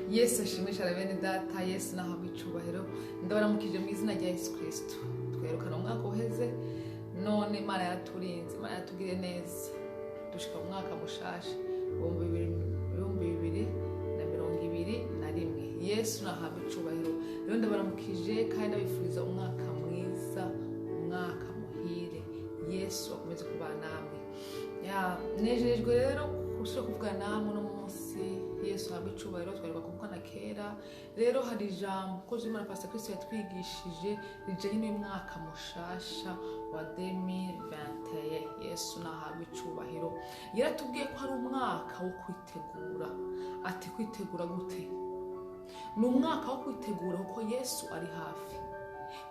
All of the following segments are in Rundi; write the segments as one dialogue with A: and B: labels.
A: Yesu ashimwe cyane bene data. Yesu nahabwe icubahiro. Ndabaramukije mu izina rya Yesu Kristo. Twerukana umwaka uheze, none Imana yaraturinze, Imana yaratugiriye neza, dushika mu mwaka mushasha 2021. Yesu nahabwe icubahiro. Rero ndabaramukije kandi ndabifuriza umwaka mwiza, umwaka muhire. Yesu akomeze kuba namwe. Ya, nejejwe rero gusubira kuvugana namwe uno munsi. Yesu ahabwe icubahiro. Twaheruka kuvugana kera. Rero hari ijambo umukozi w'Imana Pastor Kristo yatwigishije rijanye n'uyu mwaka mushasha wa 2021. Yesu nahabwe icubahiro. Yaratubwiye ko ari umwaka wo kwitegura. Ati kwitegura gute? Ni umwaka wo kwitegura kuko Yesu ari hafi.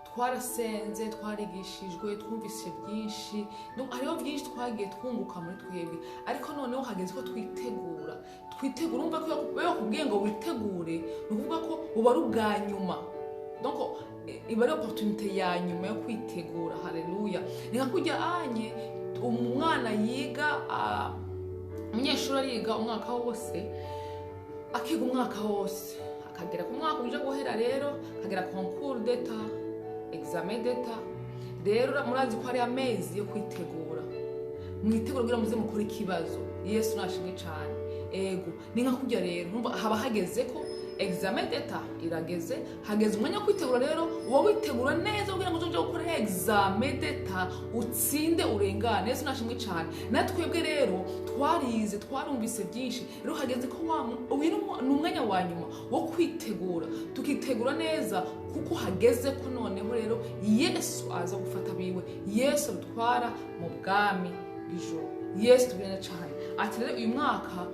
A: Twarasenze, twarigishijwe, twumvise byinshi. Donc, hariho byinshi twagiye twunguka muri twebwe, ariko noneho hageze ko twitegura. Twitegura, urumva ko iyo bakubwiye ngo witegure, ni ukuvuga ko buba ari ubwa nyuma. Donc iba ari opportunité ya nyuma yo kwitegura. Haleluya! Ni nka kurya anye umwana yiga, umunyeshuri ariga umwaka wose, akiga umwaka wose, akagera ku mwaka uje guhera, rero akagera concours d'État, examen d'État. Rero murazi ko hari amezi yo kwitegura. Mwitegura kugira muze mukore ikibazo. Yesu nashimwe cyane. Ego, ni nka kurya rero, urumva haba hageze ko examen d'État irageze, hageze umwanya wo kwitegura. Rero uba witegura neza kugira ngo uzoje gukora examen d'État, utsinde, urengane. Yesu nashimwe cyane. Natwebwe rero twarize, twarumvise byinshi. Rero hageze ko uyu ni umwanya wa nyuma wo kwitegura, tukitegura neza, kuko hageze ko noneho rero Yesu aza gufata biwe, Yesu adutwara mu bwami bw'ijuru. Yesu tubwire cyane ati rero uyu mwaka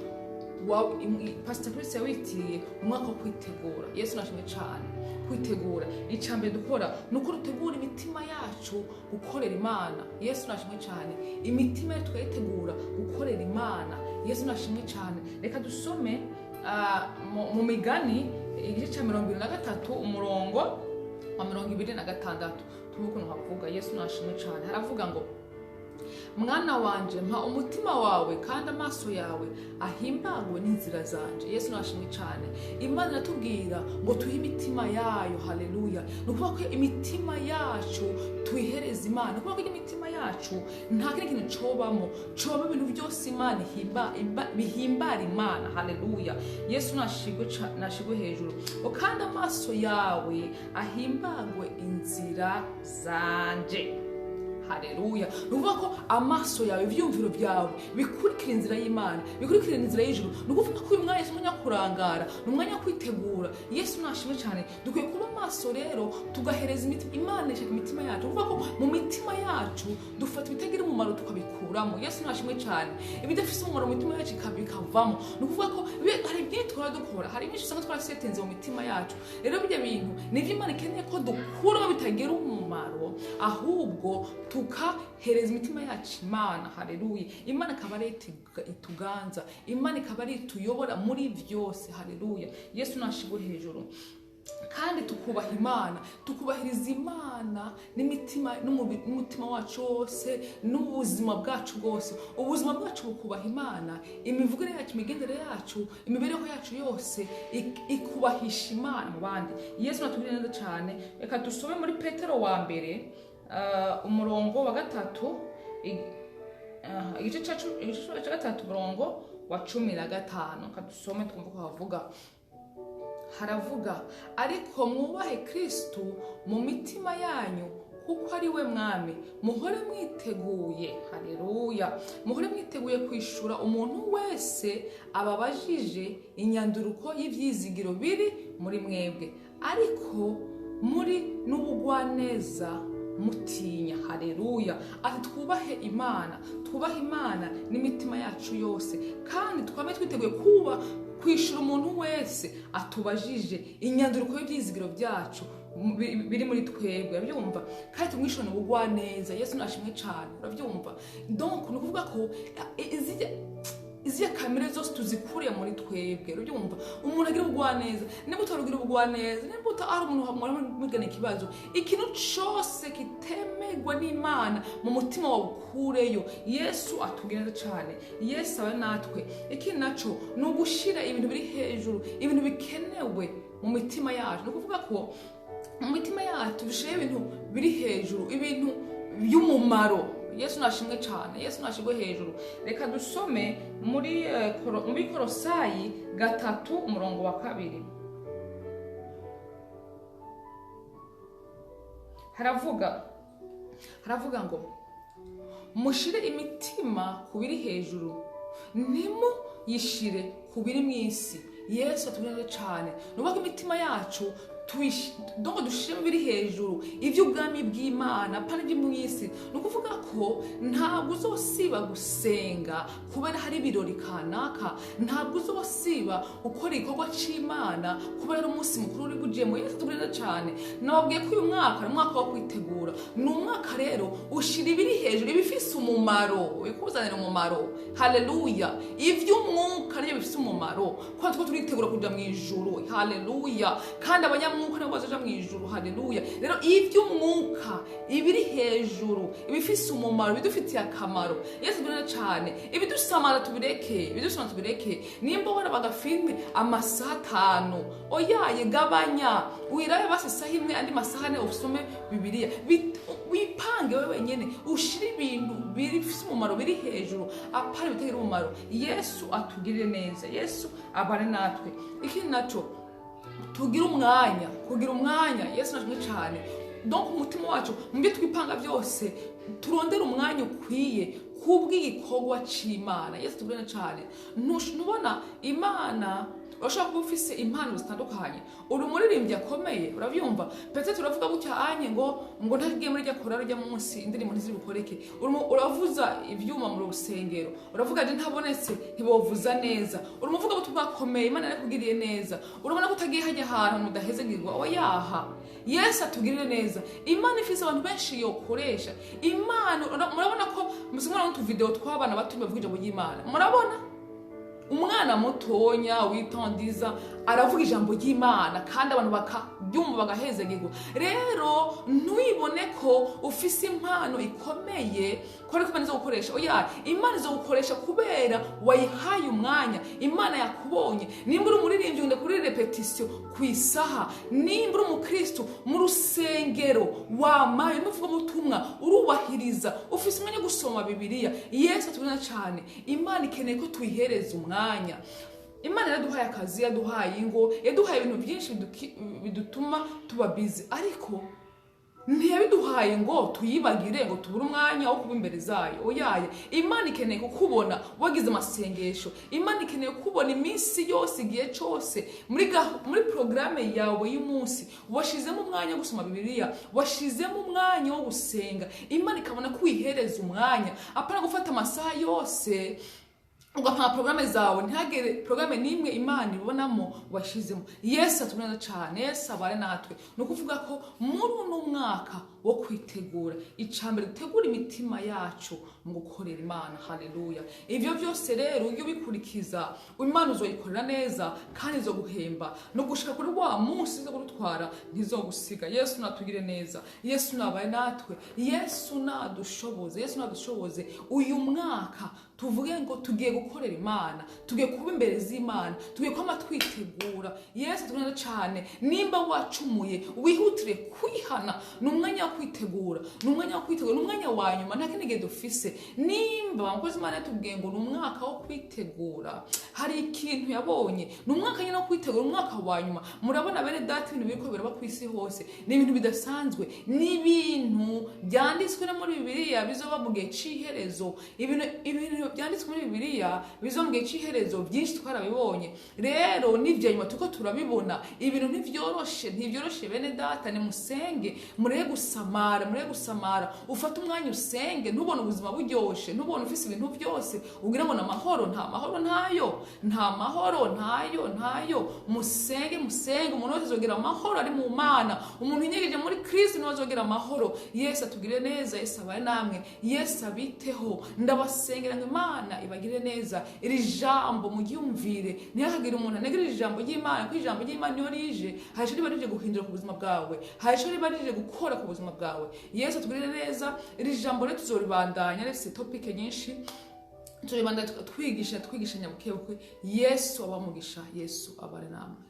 A: Pastor Chris yawitiriye umwaka wo kwitegura. Yesu nashimwe cyane. Kwitegura, icya mbere dukora ni uko dutegura imitima yacu gukorera Imana. Yesu nashimwe cyane. Imitima yacu tukayitegura gukorera Imana. Yesu nashimwe cyane. Reka dusome mu Migani, igice cya 23, umurongo wa 26, tumve ukuntu havuga. Yesu nashimwe cyane. Haravuga ngo: "Mwana wanje, mpa umutima wawe, kandi amaso yawe ahimbagwe n'inzira zanje." Yesu nashimwe cyane. Imana iratubwira ngo tuhe imitima yayo. Haleluya! Ni ukuvuga ko imitima yacu tuyihereza Imana. Ni ukuvuga ko imitima yacu nta kindi kintu cobamo, cobamo ibintu byose Imana bihimbara Imana. Haleluya! Yesu nashigwe hejuru. Ngo kandi amaso yawe ahimbagwe inzira zanje. Haleluya! Ni ukuvuga ko amaso yawe, ibyumviro byawe bikurikira inzira y'Imana, bikurikira inzira y'ijuru. Ni ukuvuga ko uyu mwanya si umwanya wo kurangara, ni umwanya wo kwitegura. Yesu nashimwe cyane. Dukwiye kuba amaso rero, tugahereza imitima Imana. Ishaka imitima yacu. Ni ukuvuga ko mu mitima yacu dufata ibitagira umumaro tukabikuramo. Yesu nashimwe cyane. Ibidafite umumaro mu mitima yacu bikavamo. Ni ukuvuga ko hari byinshi twara dukora, hari byinshi usanga twarasetinze mu mitima yacu. Rero ibyo bintu nibyo Imana ikeneye ko dukuramo bitagira umumaro, ahubwo tukahereza imitima yacu Imana. Haleluya! Imana ikaba ari ituganza, Imana ikaba ari ituyobora muri byose. Haleluya! Yesu nashigwe hejuru. Kandi tukubaha Imana, tukubahiriza Imana n'imitima n'umutima wacu wose n'ubuzima bwacu bwose. Ubuzima bwacu bukubaha Imana, imivugire yacu, imigendere yacu, imibereho yacu yose ikubahisha Imana mu bandi. Yesu natubwire neza cyane. Reka dusome muri Petero wa mbere, umurongo wa gatatu, igice cya gatatu, umurongo wa 15. Reka dusome twumve uko havuga. Haravuga: "Ariko mwubahe Kristu mu mitima yanyu kuko ari we Mwami. Muhore mwiteguye." Haleluya! "Muhore mwiteguye kwishura umuntu wese ababajije inyanduruko y'ibyizigiro biri muri mwebwe, ariko muri n'ubugwaneza, mutinya." Haleluya! Ati twubahe Imana, twubahe Imana n'imitima yacu yose, kandi twame twiteguye kuba kwishura umuntu wese atubajije inyanduruko y'ibyizigiro byacu biri muri twebwe. Urabyumva? Kandi tumwishurane ubugwaneza. Yesu nashimwe cyane. Urabyumva? Donc ni ukuvuga ko izijya Iziya kamere zose tuzikuriye muri twebwe. Ubyumva, umuntu agira ubugwaneza, nimba utarugira ubugwaneza, nimba ari umuntu mwigana ikibazo, ikintu cose kitemerwa n'Imana mu mutima wawe ukureyo. Yesu atubwira neza cane, Yesu abe natwe. Ikindi naco ni ugushira ibintu biri hejuru, ibintu bikenewe mu mitima yacu. Ni ukuvuga ko mu mitima yacu dushire ibintu biri hejuru, ibintu by'umumaro. Yesu nashimwe cyane, Yesu nashimwe hejuru. Reka dusome muri Korosayi 3 umurongo wa 2. Haravuga ngo mushire imitima ku biri hejuru, ntimuyishire ku biri mu isi. Yesu atubwira cyane, nubwo imitima yacu donc dushire mu biri hejuru, iby'ubwami bw'Imana, apana ibyo mu isi. Ni ukuvuga ko ntabwo uzosiba gusenga kubera hari ibirori kanaka, ntabwo uzosiba gukora igikorwa c'Imana kubera ari umunsi mukuru uri bujemo. Yesu atubwira cyane, nababwiye ko uyu mwaka ni umwaka wo kwitegura. Ni umwaka rero ushira ibiri hejuru, ibifise umumaro, bikuzanira umumaro. Haleluya! Ivy'umwuka nibyo bifise umumaro, kuko two turitegura kuja mu ijuru. Haleluya! Kandi abanyamwuka nibo bazoja mu ijuru. Haleluya! Rero ivy'umwuka, ibiri hejuru, ibifise umumaro, ibidufitiye akamaro. Yesu atubwira cyane, ibidusamara tubireke, ibidusamara tubireke. Nimba warabaga filime amasaha 5, oyaye gabanya, wirabe basi isaha imwe, andi masaha 4 usome Bibiliya. Wipange wewe wenyene, ushire ibintu bifise umumaro biri hejuru, apana bitagira umumaro. Yesu atugirire neza, Yesu abane natwe. Ikindi naco, tugira umwanya, kugira umwanya. Yesu nashimwe cyane. Donc umutima wacu mu byo twipanga byose turondera umwanya ukwiye kubw'igikorwa c'Imana. Yesu tubwire cyane. Ntubona Imana, urashobora kuba ufise impano zitandukanye, uri umuririmbyi akomeye, urabyumva. Peut-être uravuga gutya anye ngo ntagiye muri rya korari rya munsi indirimbo ntizibukoreke. Uravuza ivyuma mu rusengero, uravuga ati ntabonetse ntibovuza neza. Uri umuvuga butumwa akomeye, Imana yarakugiriye neza. Urabona ko utagiye hajya ahantu mudahezegirwa, oyaha. Yesu atugirire neza. Imana ifise abantu benshi yokoresha. Imana, murabona ko musimura n'utu video tw'abana bato bavuga ijambo ry'Imana. Murabona umwana mutonya witondiza aravuga ijambo ry'Imana kandi abantu bakabyumva bagahezegirwa. Rero ntwibone ko ufise impano ikomeye ko ariko Imana izogukoresha. Oya, Imana izogukoresha kubera wayihaye umwanya. Imana yakubonye. Nimba uri umuririmbyi ugenda kuri repetition ku isaha, nimba uri umukristo mu rusengero wamaye n'uvuga ubutumwa urubahiriza, ufise umwanya wo gusoma Bibiliya. Yesu atubona cyane. Imana ikeneye ko tuyihereza umwanya. Imana yaduhaye akazi, yaduhaye ingo, yaduhaye ibintu byinshi bidutuma tuba busy, ariko ntiyabiduhaye ngo tuyibagire, ngo tubure umwanya wo kuba imbere zayo. Oyaye, Imana ikeneye kukubona wagize amasengesho. Imana ikeneye kukubona iminsi yose, igihe cyose, muri programme yawe y'umunsi washizemo umwanya wo gusoma Bibiliya, washizemo umwanya wo gusenga. Imana ikabona ko uyihereza umwanya, apana gufata amasaha yose ugapanga programme zawe, ntihagere programme n'imwe Imana ibonamo washizemo. Yesu atubwira cyane, Yesu abare natwe. Ni ukuvuga ko muri uno mwaka wo kwitegura, icambere dutegura imitima yacu mu gukorera Imana. Haleluya! Ivyo byose rero iyo ubikurikiza, Imana uzoyikorera neza kandi izoguhemba. No gushika kuri wa munsi izo gutwara ntizogusiga. Yesu natugire neza, Yesu nabaye natwe, Yesu nadushoboze, Yesu nadushoboze uyu mwaka tuvuge ngo tugiye gukorera Imana, tugiye kuba imbere z'Imana, tugiye kwama twitegura. Yesu atubwira cyane, nimba wacumuye wihutire kwihana. Ni umwanya wo kwitegura, ni umwanya wo kwitegura, ni umwanya wa nyuma, nta kindi gihe dufise. Nimba umukozi Imana yatubwiye ngo ni umwaka wo kwitegura, hari ikintu yabonye, ni umwaka nyine wo kwitegura, umwaka wa nyuma. Murabona bene data ibintu biriko biraba ku isi hose, ni ibintu bidasanzwe, ni ibintu byanditswe no muri Bibiliya bizoba mu gihe c'iherezo. Ibintu byanditswe muri Bibiliya bizoba mu gihe c'iherezo byinshi twarabibonye. Rero n'ivyo nyuma tuko turabibona, ibintu ntivyoroshe, ntivyoroshe bene data. Nimusenge, mureke gusama. Gusamara, mureke gusamara. Ufate umwanya usenge. Ntubone ubuzima buryoshe, ntubone ufise ibintu byose, ugira ngo ni amahoro. Nta mahoro, ntayo, nta mahoro, ntayo, ntayo. Musenge, musenge. Umuntu wese azogira amahoro ari mu Mana. Umuntu inyegeje muri Kristo niwe azogira amahoro. Yesu atugirire neza, Yesu abane namwe, Yesu abiteho. Ndabasengera ngo Imana ibagirire neza. Iri jambo muryumvire, ntihakagire umuntu anegera iri jambo ry'Imana, kuko ijambo ry'Imana niyo rije, hari ico riba rije guhindura ku buzima bwawe, hari ico riba rije gukora ku buzima bwawe. Yesu atugirire neza. Iri jambo rero tuzoribandanya, rifise topic nyinshi, turibandanya twigisha, twigishanya buke buke. Yesu abamugisha, Yesu abane namwe.